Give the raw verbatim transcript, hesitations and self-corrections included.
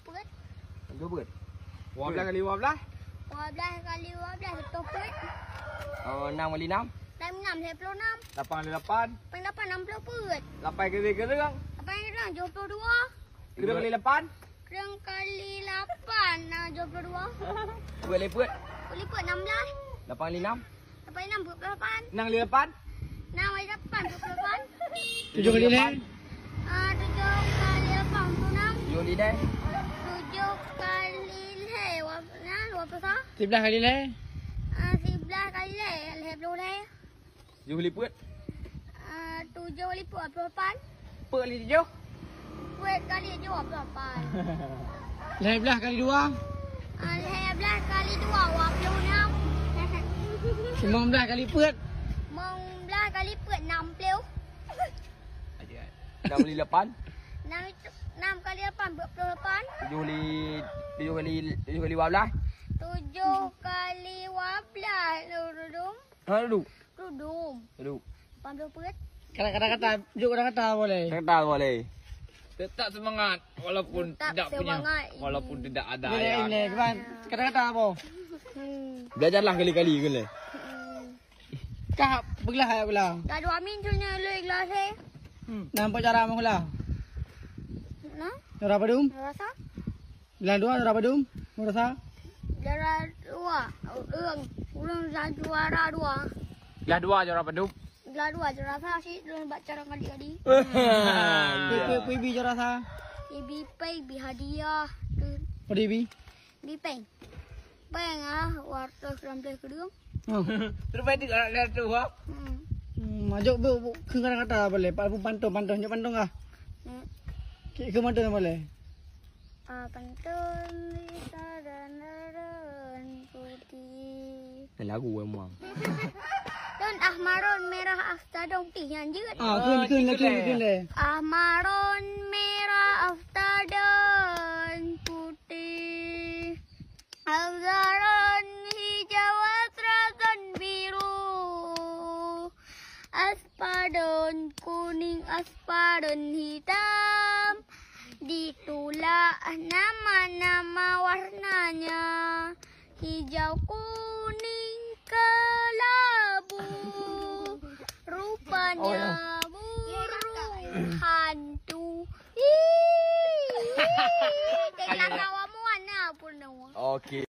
Peuet. Enam ploh peuet. Dua belas kali dua belas. Dua belas kali dua belas, lhèe ploh peuet. Oh, enam kali enam. Enam enam, lhèe ploh enam. Lapan kali lapan. Lapan lapan, enam ploh peuet. Lapan kali keureung. Lapan kali keureung, tujoh ploh dua. Keureung kali lapan. Keureung kali lapan, nah, tujoh ploh dua. Peuet kali peuet. Peuet kali peuet, enam belas. Lapan kali enam. Lapan kali enam, dua puluh lapan. Enam kali lapan. Enam kali lapan, dua puluh lapan. Tujoh kali lhèe. Ah, tujoh kali lapan, dua puluh enam. Tujoh kali lhèe. Tujoh kali lhèe, dua puluh enam, dua puluh satu. Siblaih kali lhèe. Ah, siblaih kali lhèe, lhèe ploh lhèe. Tujoh kali peuet. Ah, tujoh kali peuet, dua puluh lapan. Peuet kali tujoh. Peuet kali tujoh, dua puluh lapan. Lhèe blaih kali dua. Ah, lhèe blaih kali dua, dua puluh enam. Limong blaih kali peuet. Limong blaih kali peuet, enam ploh. Enam kali lapan. Enam, enam kali lapan, dua puluh lapan. Tujoh kali, tujoh kali, tujoh kali dua belas. Tujoh kali dua belas, dudum. Ha, duduk. Dudum. Duduk. Lapan ploh peuet. Kata-kata, jok kata-kata boleh. Kata boleh. Tetap semangat walaupun tidak punya, walaupun tidak ada ayah. Boleh, boleh. Cuman kata-kata apa? Hmm. Belajarlah kali-kali, boleh. Hmm. Kah, beulah ya, beulah. Dah dua minggu ni, lu ikhlas, eh. Hmm. Nampak cara meulah. Nah? Cara padum? Rasa? Bilang dua, juara padum? Ureueng sa? Juara dua. Ureueng, ureueng sa juara dua. Bilang dua, juara padum? Bilang dua, juara sa, sit lôn bak cara kadi-kadi. Pui, pui, pui bi juara sa? Ibi pei, bi hadiah. Tu. Pui bi? Bi peng. Peng ah, dua ratus enam belas keudeung. Oh. Terus pai tu anak dia tu, ha? Hmm. Hmm, majok bu, bu, keu kata-kata boleh. Pak pantun, pantun, nyok pantun kah? Hmm. Ki, keu pantun boleh. Ah, pantun bisa dan daun putih. Ni lagu eh, muang. Daun ahmarun merah astadong pih nyan jeuet. Ah, kheun, kheun, kheun, kheun, kheun. Ahmarun merah astadong putih. Azharun hijau astrasan biru. Aspadon kuning, aspadon hitam, ditulak nama-nama warnanya, hijau, kuning, kelabu, rupanya burung hantu. Ih, ih, teulah kawa muan na pun. Oke.